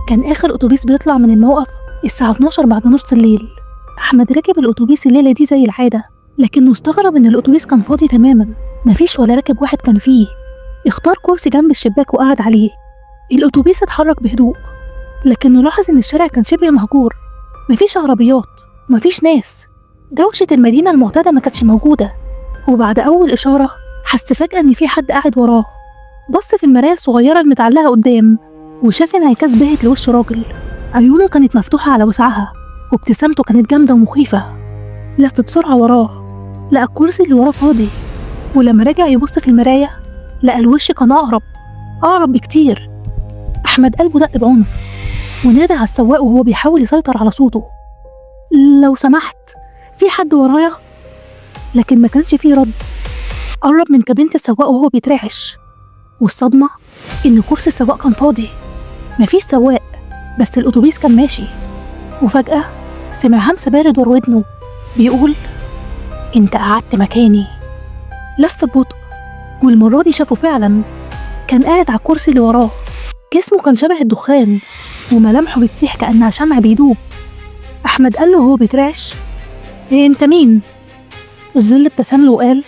كان آخر أتوبيس بيطلع من الموقف الساعة 12 بعد نص الليل. أحمد ركب الأتوبيس الليلة دي زي العادة، لكنه استغرب إن الأتوبيس كان فاضي تماما، مفيش ولا راكب واحد كان فيه. اختار كرسي جنب الشباك وقعد عليه. الأتوبيس اتحرك بهدوء، لكنه لاحظ إن الشارع كان شبه مهجور، مفيش عربيات، مفيش ناس، دوشة المدينة المعتادة ما كانتش موجودة. وبعد أول إشارة حس فجأة إن في حد قاعد وراه. بص في المراية الصغيرة المتعلقة قدام وشاف انعكاس باهت لوش راجل، عيونه كانت مفتوحة على وسعها وابتسامته كانت جامدة ومخيفة. لف بسرعة وراه، لقى الكرسي اللي وراه فاضي، ولما رجع يبص في المراية لقى الوش كان أقرب، أقرب بكتير. أحمد قلبه دق بعنف ونادى على السواق وهو بيحاول يسيطر على صوته، لو سمحت في حد ورايا؟ لكن ما كانش فيه رد. قرب من كابينة السواق وهو بيترعش، والصدمة إن كرسي السواق كان فاضي، مفيش سواق، بس الأتوبيس كان ماشي. وفجأة سمع همس بارد ورا ودنه بيقول أنت قعدت مكاني. لف ببطء، والمرة دي شافه فعلا، كان قاعد على الكرسي اللي وراه، جسمه كان شبه الدخان وملامحه بتسيح كأنها شمع بيدوب. أحمد قال له وهو بيترعش، إيه أنت مين؟ الظل ابتسم له وقال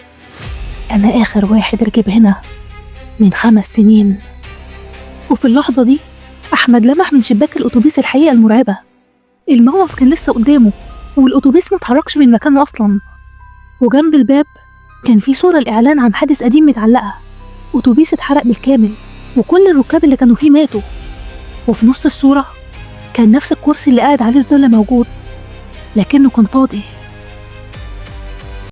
أنا آخر واحد ركب هنا من 5 سنين. وفي اللحظة دي أحمد لمح من شباك الأتوبيس الحقيقة المرعبة. الموقف كان لسه قدامه والأتوبيس ما اتحركش من مكانه أصلا، وجنب الباب كان في صورة الإعلان عن حادث قديم متعلقة، أتوبيس اتحرق بالكامل وكل الركاب اللي كانوا فيه ماتوا. وفي نص الصورة كان نفس الكرسي اللي قاعد عليه الظل موجود، لكنه كان فاضي.